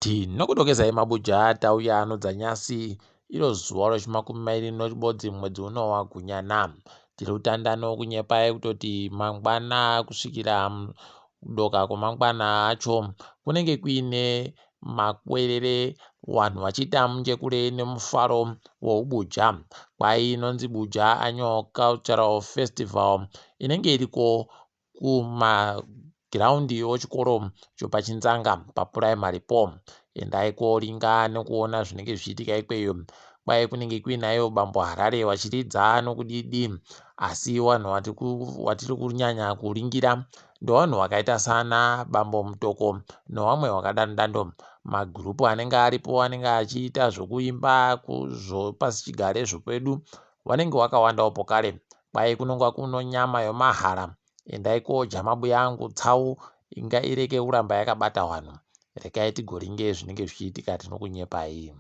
Tinokudokezai mabuja tauya anodza nyasi iro zuva rechimakumi mairi neribodzi mwedzi uno waGunyana. Tiri kutanda nokunyepai kutoti mangwana kusvikira kudoka kwamangwana acho kunenge kuine makwerere vanhu vachiita munjekure nemufaro woubuja. Kwai inonzi Buja Annual Cultural Festival inenge iriko kumagiraundi echikoro chopaChinzanga papuraimari po. Endai koringa nekuona zvinenge zvichiitika ikweyo. Kwai kunenge kuinayo bambo Harare vachiridza nokudidi asi vanhu vatiri kunyanya kuringira ndevanhu vakaita sana bambo Mutoko nevamwe vakadaro. Magurupu anenge aripo anenge achiita zvokuimba zvopasichigare zvopedu vanenge vakawandawo pokare. Kwai kunonga kuno nyama yomahara endai kodya mabuya angu tsau inga ireke kuramba yakabata vanhu. Rekai tigoringe zvinenge zvichiitika tinokunyepai.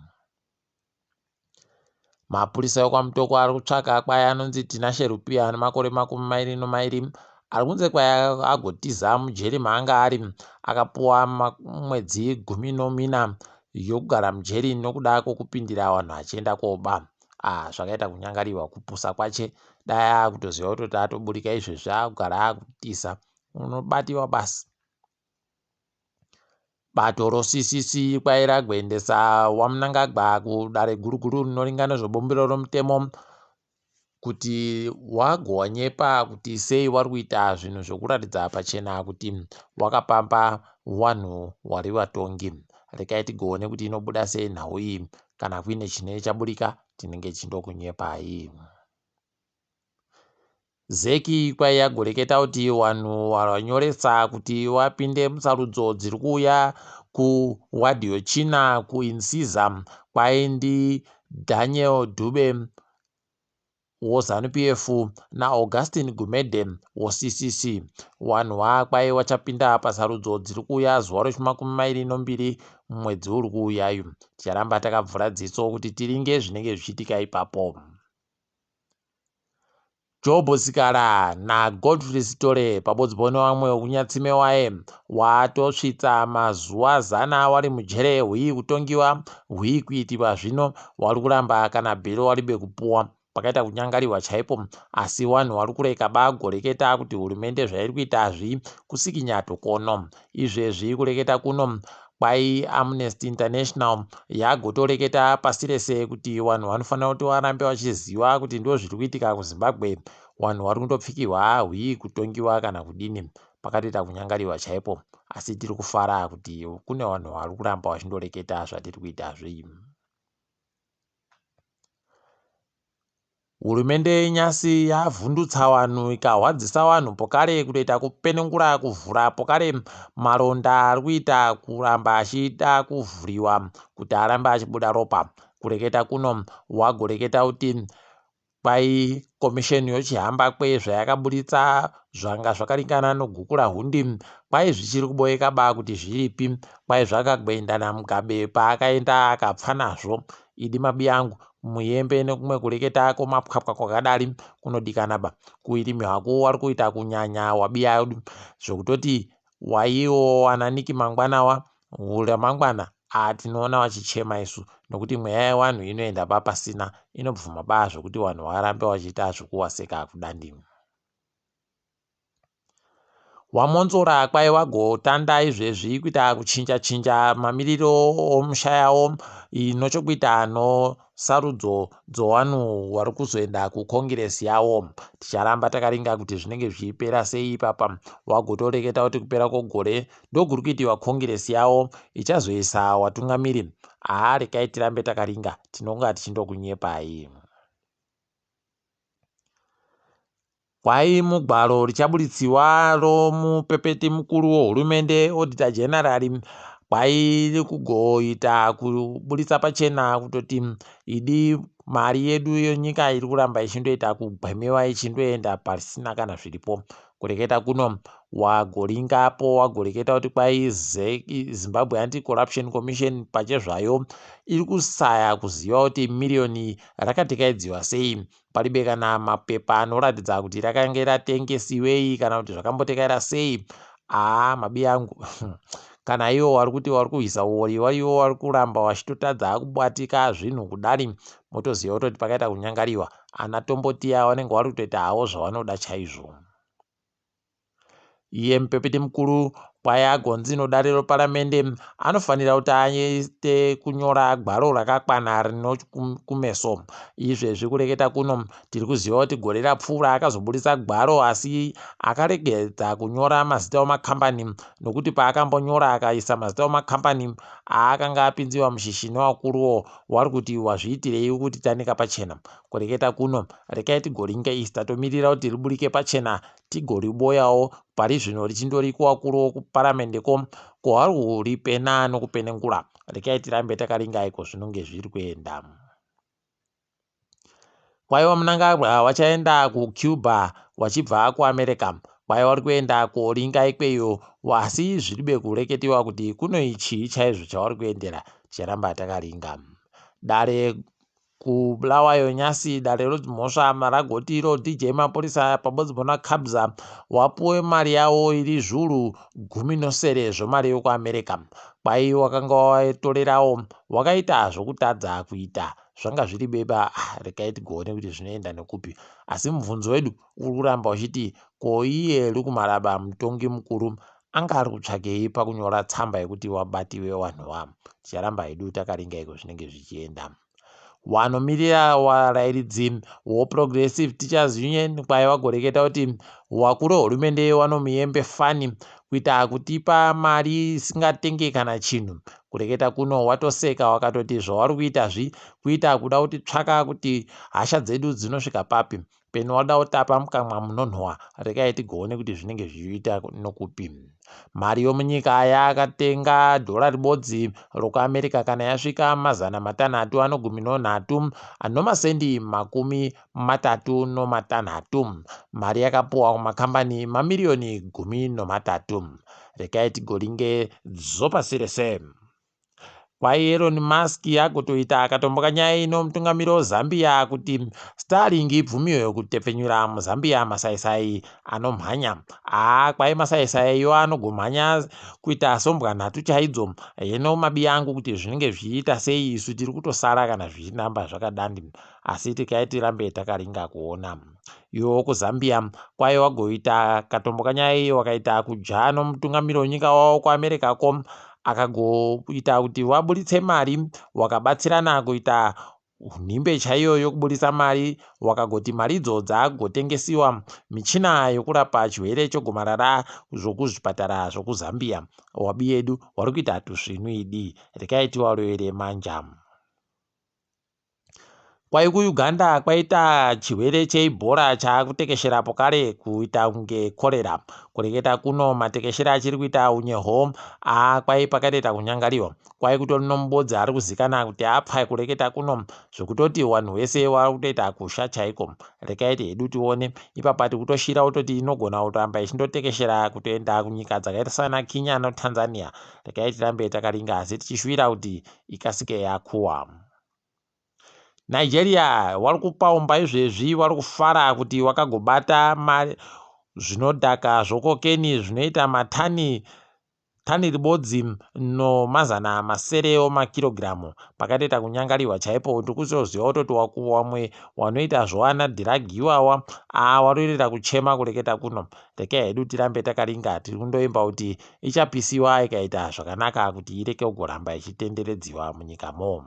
Mapurisa ekwaMutoko ari kutsvaka kwai anonzi Tinashe Rupiya ane makore 22 ari kunze kwai agotiza mujeri maanga ari akapuwa mwedzi 14 yokugara mujeri nokuda kwokupindira vanhu achienda koba. Ah, zvakaita kunyangariwa kupusa kwache dai akutoziva kutoti atoburika izvezvi akugara akutiza unobatiwa basi. Bato roCCC kwai ragoendesa waMnangagwa kudare guru guru rinoringa nezvebumbiro romutemo kuti wagowanyepa kuti sei wari kuita zvinhu zvokuratidza pachena kuti wakapamba wanhu wari vatongi. Rekai tigoone kuti inobuda sei nhau iyi kana kuine chine chaburika tinenge tichindokunyepai. Zec kwai yagoreketa kuti vanhu vanyoresa kuti vapinde musarudzo dziri kuuya kuwadhi yechina kuInsiza kwai ndiDaniel Dube woZanu PF naAugustine Gumede woCCC. Vanhu vakwai vachapinda pasarudzo dziri kuuya zuva rechi22 mwedzi uri kuuyayu. Ticharamba takavhura dziso kuti tiringe zvinenge zvichiitika ipapo. Job Sikhala naGodfrey Sithole pabodzi nevamwe vekunyatsime waye watosvitsa mazuva 100 wari mujere hwii kutongiwa hwii kuitiwa zvino wari kuramba kana bhero waribe kupuwa pakaita kunyangariwa chaipo asi vanhu vari kureka bagoreketa kuti hurumende zvairi kuita hazvi kusikinya tokono izvezvi kureketa kuno kwai Amnesty International yagotoreketa pasi rese kuti vanhu vanofanira kuti varambe vachiziva kuti ndo zviri kuitika kuZimbabwe vanhu vari kundopfikirwa hwii kutongiwa kana kudini pakatoita kunyangariwa chaipo asi tiri kufara kuti kune vanhu vari kuramba vachindoreketa zvatiri kuitazve. Hurumende yenyasi yavhundutsa vanhu ikahwadzisa vanhu pokare kutoita kupenengura kuvhura pokare maronda ari kuita kuramba achida kuvhuriwa kuti arambe achibuda ropa. Kureketa kuno wagoreketa kuti kwai komisheni yochihamba kwe zvayakaburitsa zvanga zvakaringana nogukura hundi kwai zvichiri kuboeka ba kuti zviripi kwai zvakagwenda naMugabe paakaenda akapfa nazvo idi mabiyangu muyembe nekumwe kureketa kwomapwapwa kwakadari kunodikana ba kuirimi hako wari kuita kunyanya wabiya zvokutoti waiwo wananiki mangwana wa ramangwana tinoona vachichema isu nokuti mweya yevanhu inoenda ba pasina inobvuma ba zvokuti vanhu varambe vachiita zvokuwaseka kudandimo. WaMonzora kwai wagotanda izvezvi kuita kuchinja chinja mamiriro omusha yawo inochokuita nosarudzo dzowanhu wari kuzoenda kukongiresi yawo. Ticharamba takaringa kuti zvinenge zvichipera sei ipapa. Wagotoreketa kuti kupera kwegore ndokuri kuitiwa kongiresi yawo ichazoisa watungamiri. Haa rekai tirambe takaringa tinonga tichindokunyepai. Kwai mugwaro richaburitsiwa romupepeti mukuru wehurumende Auditor General kwai kugoita kuburitsa pachena kutoti idi mari yedu yenyika iri kuramba ichindoita kugwemewa ichindoenda pasina kana zviripo. Kureketa kuno wagoringapo wagoreketa kuti kwai Zimbabwe Anti-Corruption Commission pachezvayo iri kusaya kuziva kuti miriyoni rakatekaidziwa sei Palibe kana mapepa anoratidza kuti rakange ratengesiwei kana kuti zvakambotekaira sei. Haa mabi angu. Kana iwo wari kuti wari kuhwisa uori wariwo wari kuramba wachitotadza kubatika zvinhu kudari, motoziva kutoti pakaita kunyangariwa. Ana Tombotiya vanenge vari kutoita havo zvavanoda chaizvo. Iye mupepeti mukuru kwaye agonzi nodare reparamende anofanira kuti aite kunyora gwaro rakakwana rino kumeso. Izvezvi kureketa kuno tiri kuziva kuti gore rapfuura akazoburitsa gwaro asi akaregedza kunyora mazita emakambani nokuti paakambonyora akaisa mazita emakambani aakanga apinziwa mushishi nevakuruwo wari kuti wazviitirei kuti tanika pachena. Kureketa kuno rekai tigoringa isi tatomirira kuti riburike pachena tigoriboyawo pari zvino richindori kuvakuru vokuparamende ko koharuripena nokupenengura. Rekai tirambe takaringa iko zvinonge zviri kuenda. Kwaiva Mnangagwa wachaenda kuCuba wachibva kuAmerica. Kwaiva uri kuenda koringa ikweyo asi zviribe kureketiwa kuti kunoi chii chaizvo chauri kuendera. Ticharamba takaringa. Dare kuBulawayo nyasi dare rodzimhosva ragoti iro DJ Mapurisa pabodzi bona Kabza wapuwe mari yawo iri zvuru 16 zvemari yokuAmerica. Kwai wakanga watorerawo wakaita zvokutadza kuita zvanga zviri beba. Ah, regai tigoone kuti zvinoenda nekupi. Asi mubvunzo wedu uri kuramba uchiti ko iye Lukumaraba mutongi mukuru anga ari kutsvakei pakunyora tsamba yekuti wabatiwe wanhu wa. Ticharamba hedu takaringa iko zvinenge zvichienda. Wanomirira warairidzi woProgressive Teachers Union kwai vagoreketa kuti wakuru hurumende wanomuyembe fani kuita kutipa mari isingatenge kana chinhu. Kureketa kuno watoseka wakatoti zvavari kuita zvi kuita kuda kuti tsvaka kuti hasha dzedu dzinosvika papi. Peno wada kutapa mukamwa munonhuwa rekai tigoone kuti zvinenge zvichiita nokupi. Mari yomunyika yakatenga dhora ribodzi rokuAmerica kana yasvika 613 nomasendi 36. Mari yakapuwa kumakambani mamiriyoni 13. Rekai tigoringe dzopasi rese. Kwai Elon Musk agotoita akatomboka nyaya ino mutungamiri weZambia kuti Starlink ibvumiwe kutepfenyura muZambia masaisai anomhanya. Haa kwai masaisai iwo anogomhanya kuita sombwa nhatu chaidzo. Heno mabiya angu kuti zvinenge zvichiita sei isu tiri kutosara kana zvichinamba zvakadandi. Asi tikai tirambe takaringa kuona. Iwo kuZambia kwai wagoita katombo kanyaya iyo wakaita kudya nomutungamiri wenyika wavo kuAmerica ko akagoita kuti vaburitse mari wakabatsirana kuita nhimbe chaiyo yokuburitsa mari wakagoti mari idzo dzagotengesiwa michina yokurapa chirwere chogomarara zvokuzvipatara zvokuZambia. Wabi yedu wari kuita tusvinu idi rekai tiwarovere manja. Kwai kuUganda kwaita chirwere cheEbola chaakutekeshera pokare kuita kunge korera. Kureketa kuno matekeshere achiri kuita unyeho aa kwai pakatoita kunyangariwa. Kwai kutori nomubodzi ari kuzikana kuti apfa kureketa kuno zvekutoti wanhu wese wakutoita kusha chaiko. Rekai hedu tione ipapa tikutoshira kutoti inogona kuramba ichindotekeshera kutoenda kunyika dzakaita sana Kenya noTanzania. Rekai tirambe takaringa asi tichishuwira kuti ikasike yakuwa. Nigeria wari kupaumba izvezvi wari kufara kuti wakagobata zvinodhaka zvokokeni zvinoita matani tani ribodzi nomazana masere omakirogiramu. Pakatoita kunyangariwa chaipo ndikutoziva kutoti wamwe wanoita zvoana dhiragi iwawa aa waroerera kuchema kureketa kuno. Rekai hedu tirambe takaringa tiri kundoimba kuti ichapisiwa ikaita zvakanaka kuti ireke kugoramba ichitenderedziwa munyikamo.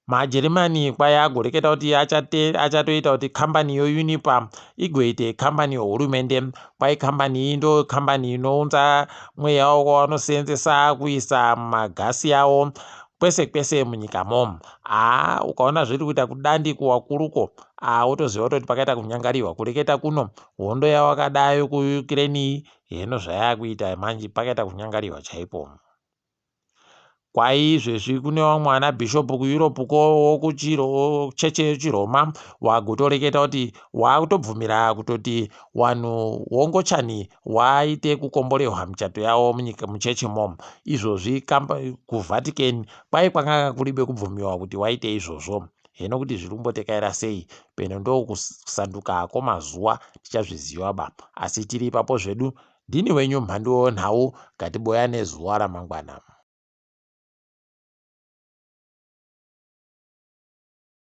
MaJerimani kwai agoreketa kuti achatoita kuti kambani yoUniper igoite kambani yohurumende. Kwai kambani iyi ndo kambani inounza mweya wavanoseenzesa kuisa magasi avo kwese kwese munyikamo. Haa ukaona zviri kuita kudandi kuwakuruko aa wotoziva kutoti pakaita kunyangariwa. Kureketa kuno hondo yawakadayo kuUkraine iyi heno zvayakuita manje pakaita kunyangariwa chaipo. Kwai izvezvi kune vamwe ana bhishopu kuEurope ko wokucheche yechiRoma wagotoreketa kuti waakutobvumira kutoti wanhu wongochani waite kukomborehwa michato yavo munyika muchechimo. Izvozvi kuVatican kwai kwakanga kuribe kubvumiwa kuti waite izvozvo. Heno kuti zviri kumbotekaira sei peno ndokusanduka kwomazuva tichazviziva ba. Asi tiri ipapo zvedu. Ndini wenyu mhanduwe wenhau, ngatiboyane zuva ramangwana.